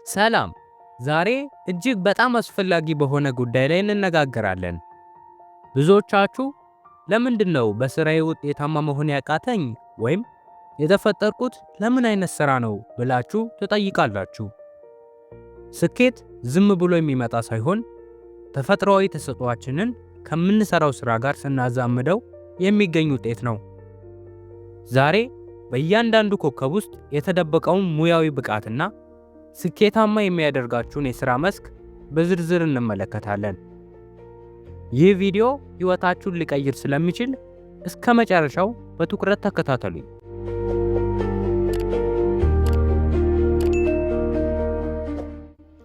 ሰላም። ዛሬ እጅግ በጣም አስፈላጊ በሆነ ጉዳይ ላይ እንነጋገራለን። ብዙዎቻችሁ ለምንድን ነው በስራዬ ውጤታማ መሆን ያቃተኝ ወይም የተፈጠርኩት ለምን አይነት ስራ ነው ብላችሁ ትጠይቃላችሁ። ስኬት ዝም ብሎ የሚመጣ ሳይሆን ተፈጥሯዊ ተሰጥኦአችንን ከምንሰራው ስራ ጋር ስናዛምደው የሚገኝ ውጤት ነው። ዛሬ በእያንዳንዱ ኮከብ ውስጥ የተደበቀውን ሙያዊ ብቃትና ስኬታማ የሚያደርጋችሁን የሥራ መስክ በዝርዝር እንመለከታለን። ይህ ቪዲዮ ሕይወታችሁን ሊቀይር ስለሚችል እስከ መጨረሻው በትኩረት ተከታተሉኝ።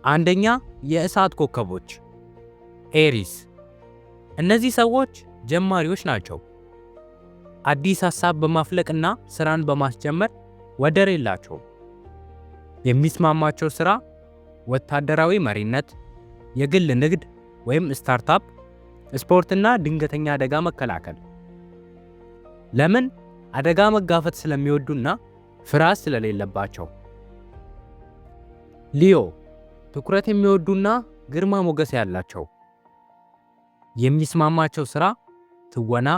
አንደኛ፣ የእሳት ኮከቦች Aries። እነዚህ ሰዎች ጀማሪዎች ናቸው። አዲስ ሐሳብ በማፍለቅና ስራን በማስጀመር ወደር የላቸውም። የሚስማማቸው ስራ ወታደራዊ መሪነት፣ የግል ንግድ ወይም startup፣ ስፖርትና ድንገተኛ አደጋ መከላከል። ለምን? አደጋ መጋፈጥ ስለሚወዱና ፍርሃት ስለሌለባቸው። Leo፣ ትኩረት የሚወዱና ግርማ ሞገስ ያላቸው። የሚስማማቸው ስራ ትወና፣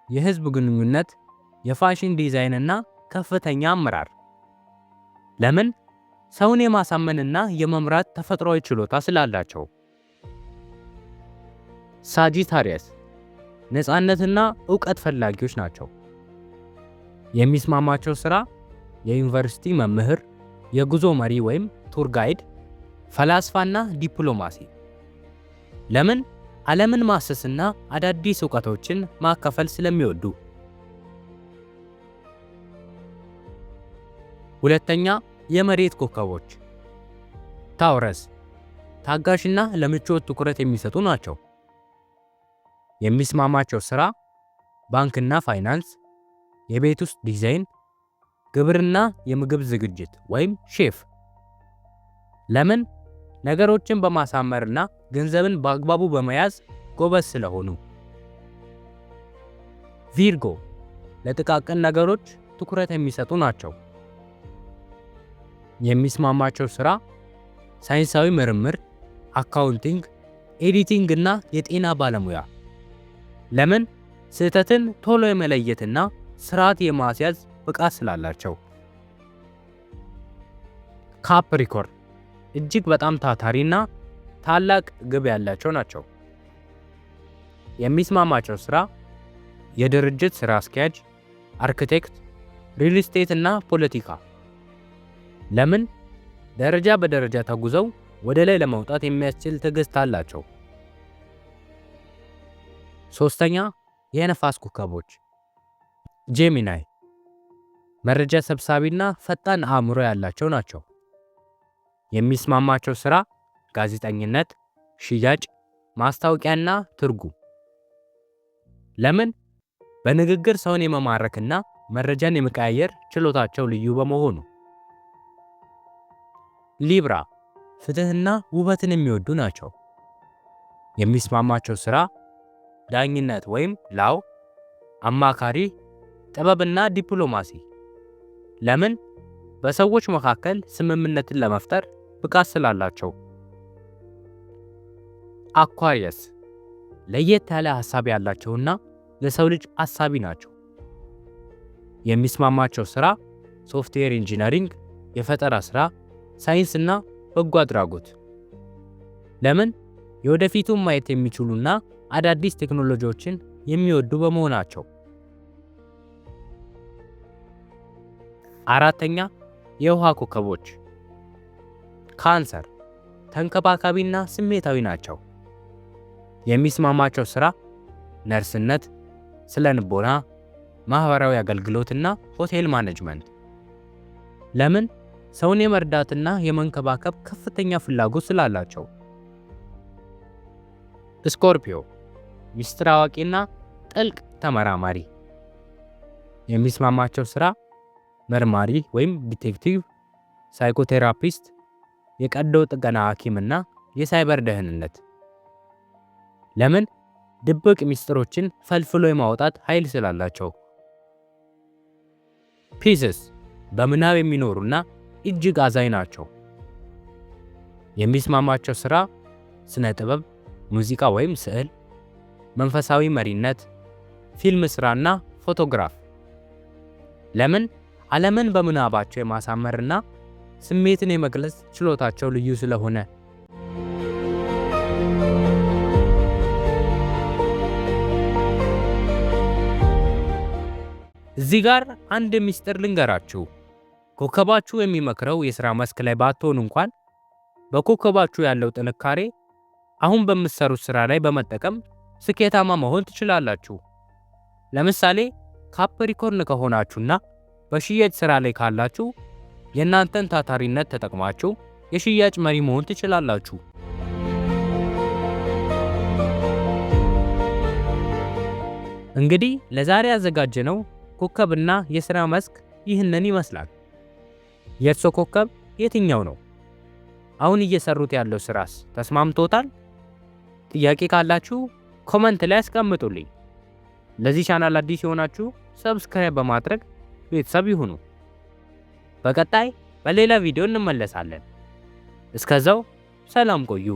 የህዝብ ግንኙነት፣ የ fashion design እና ከፍተኛ አመራር። ለምን? ሰውን የማሳመንና የመምራት ተፈጥሯዊ ችሎታ ስላላቸው። Sagittarius፣ ነፃነትና ዕውቀት ፈላጊዎች ናቸው። የሚስማማቸው ስራ የዩኒቨርሲቲ መምህር፣ የጉዞ መሪ ወይም tour guide፣ ፈላስፋና ዲፕሎማሲ። ለምን? ዓለምን ማሰስና አዳዲስ እውቀቶችን ማካፈል ስለሚወዱ። ሁለተኛ፣ የመሬት ኮከቦች Taurus፣ ታጋሽና ለምቾት ትኩረት የሚሰጡ ናቸው። የሚስማማቸው ስራ ባንክና ፋይናንስ፣ የቤት ውስጥ ዲዛይን፣ ግብርና፣ የምግብ ዝግጅት ወይም ሼፍ። ለምን? ነገሮችን በማሳመርና ገንዘብን በአግባቡ በመያዝ ጎበዝ ስለሆኑ። Virgo፣ ለጥቃቅን ነገሮች ትኩረት የሚሰጡ ናቸው። የሚስማማቸው ስራ ሳይንሳዊ ምርምር፣ accounting፣ editing እና የጤና ባለሙያ። ለምን? ስህተትን ቶሎ የመለየትና ስርዓት የማስያዝ ብቃት ስላላቸው። Capricorn፣ እጅግ በጣም ታታሪና ታላቅ ግብ ያላቸው ናቸው። የሚስማማቸው ስራ የድርጅት ስራ አስኪያጅ፣ አርክቴክት፣ real estate እና ፖለቲካ። ለምን? ደረጃ በደረጃ ተጉዘው ወደ ላይ ለመውጣት የሚያስችል ትዕግስት አላቸው። ሶስተኛ፣ የነፋስ ኮከቦች Gemini፣ መረጃ ሰብሳቢና ፈጣን አእምሮ ያላቸው ናቸው። የሚስማማቸው ስራ ጋዜጠኝነት፣ ሽያጭ፣ ማስታወቂያና ትርጉም። ለምን? በንግግር ሰውን የመማረክና መረጃን የመቀያየር ችሎታቸው ልዩ በመሆኑ። Libra፣ ፍትህና ውበትን የሚወዱ ናቸው። የሚስማማቸው ስራ ዳኝነት ወይም law፣ አማካሪ፣ ጥበብና ዲፕሎማሲ። ለምን? በሰዎች መካከል ስምምነትን ለመፍጠር ብቃት ስላላቸው። Aquarius፣ ለየት ያለ ሀሳብ ያላቸውና ለሰው ልጅ አሳቢ ናቸው። የሚስማማቸው ስራ software engineering፣ የፈጠራ ስራ፣ ሳይንስና በጎ አድራጎት። ለምን? የወደፊቱን ማየት የሚችሉና አዳዲስ ቴክኖሎጂዎችን የሚወዱ በመሆናቸው። አራተኛ፣ የውሃ ኮከቦች ካንሰር፣ ተንከባካቢና ስሜታዊ ናቸው። የሚስማማቸው ስራ ነርስነት፣ ስነ ልቦና፣ ማህበራዊ አገልግሎትና hotel management። ለምን? ሰውን የመርዳትና የመንከባከብ ከፍተኛ ፍላጎት ስላላቸው። Scorpio፣ ሚስጥር አዋቂና ጥልቅ ተመራማሪ። የሚስማማቸው ስራ መርማሪ ወይም detective፣ psychotherapist፣ የቀዶ ጥገና ሐኪምና የሳይበር ደህንነት። ለምን? ድብቅ ሚስጥሮችን ፈልፍሎ የማውጣት ኃይል ስላላቸው። Pisces፣ በምናብ የሚኖሩና እጅግ አዛኝ ናቸው። የሚስማማቸው ሥራ ስነ ጥበብ፣ ሙዚቃ ወይም ስዕል፣ መንፈሳዊ መሪነት፣ ፊልም ሥራና ፎቶግራፍ። ለምን? ዓለምን በምናባቸው የማሳመርና ስሜትን የመግለጽ ችሎታቸው ልዩ ስለሆነ። እዚህ ጋር አንድ ምስጢር ልንገራችሁ። ኮከባችሁ የሚመክረው የሥራ መስክ ላይ ባትሆኑ እንኳን በኮከባችሁ ያለው ጥንካሬ አሁን በምትሰሩት ሥራ ላይ በመጠቀም ስኬታማ መሆን ትችላላችሁ። ለምሳሌ ካፕሪኮርን ከሆናችሁና በሽያጭ ሥራ ላይ ካላችሁ የእናንተን ታታሪነት ተጠቅማችሁ የሽያጭ መሪ መሆን ትችላላችሁ። እንግዲህ ለዛሬ ያዘጋጀነው ኮከብና የሥራ መስክ ይህንን ይመስላል። የእርሶ ኮከብ የትኛው ነው? አሁን እየሰሩት ያለው ስራስ ተስማምቶታል? ጥያቄ ካላችሁ comment ላይ አስቀምጡልኝ። ለዚህ ቻናል አዲስ የሆናችሁ subscribe በማድረግ ቤተሰብ ይሁኑ። በቀጣይ በሌላ ቪዲዮ እንመለሳለን። እስከዛው ሰላም ቆዩ።